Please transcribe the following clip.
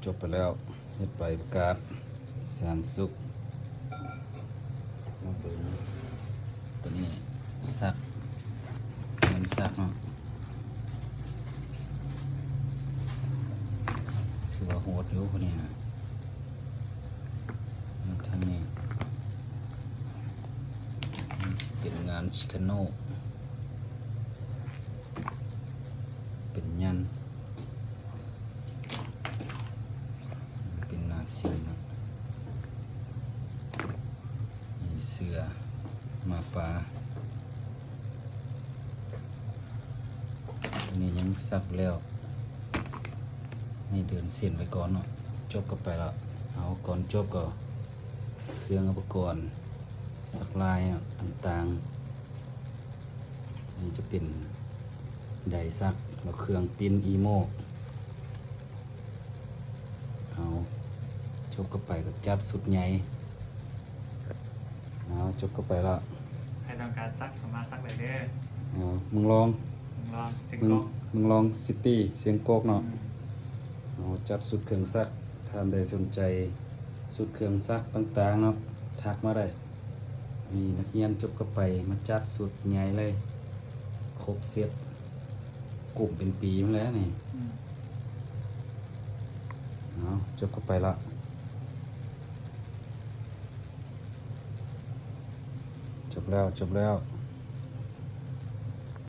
ຈົບໄປແລ້ວ ເຮັດໃບປະກາດສານສຸກ ມາເບິ່ງໂຕນີ້ ສັກ ງານສັກເນາະ ຖືວ່າໂຫດຢູ່ຄົນນີ້ນະ. ທາງນີ້ເປັນງານຊິຄາໂນ ເປັນຍັນ ເປັນໜ້າສິງເນາະ ມີເສືອ ໝາປ່າ. ອັນນີ້ຍັງສັກແລ້ວ ໃຫ້ເດີນເສັ້ນໄວ້ກ່ອນເນາະ. ຈົບກັນໄປລະ ເອົາ ກ່ອນຈົບກໍເຄື່ອງອຸປະກອນສັກລາຍເນາະ ຕ່າງໆ ນີ້ຈະເປັນໄດສັກ ແລ້ວເຄື່ອງປິ່ນອີໂມ ເອົາ ຈົບກັນໄປກໍຈັດຊຸດໃຫຍ່. ເອົາ ຈົບກັນໄປລະ ໃຜຕ້ອງການສັກເຂົ້າມາສັກໄດ້ເດີ. ເອົາ ເມືອງລອງ ເມືອງລອງ ຊຽງກອກ ເມືອງລອງຊິຕີ ຊຽງກອກເນາະ. ເອົາ ຈັດຊຸດເຄື່ອງສັກ ທ່ານໃດສົນໃຈຊຸດເຄື່ອງສັກຕ່າງໆເນາະ ທັກມາໄດ້. ນີ້ນັກຮຽນຈົບກັນໄປ ມາຈັດຊຸດໃຫຍ່ເລີຍ ຄົບເຊັດ ກຸ້ມເປັນປີພຸ້ນແຫຼະນີ້. ເອົາ ຈົບກັນໄປລະ ຈົບແລ້ວ ຈົບແລ້ວ.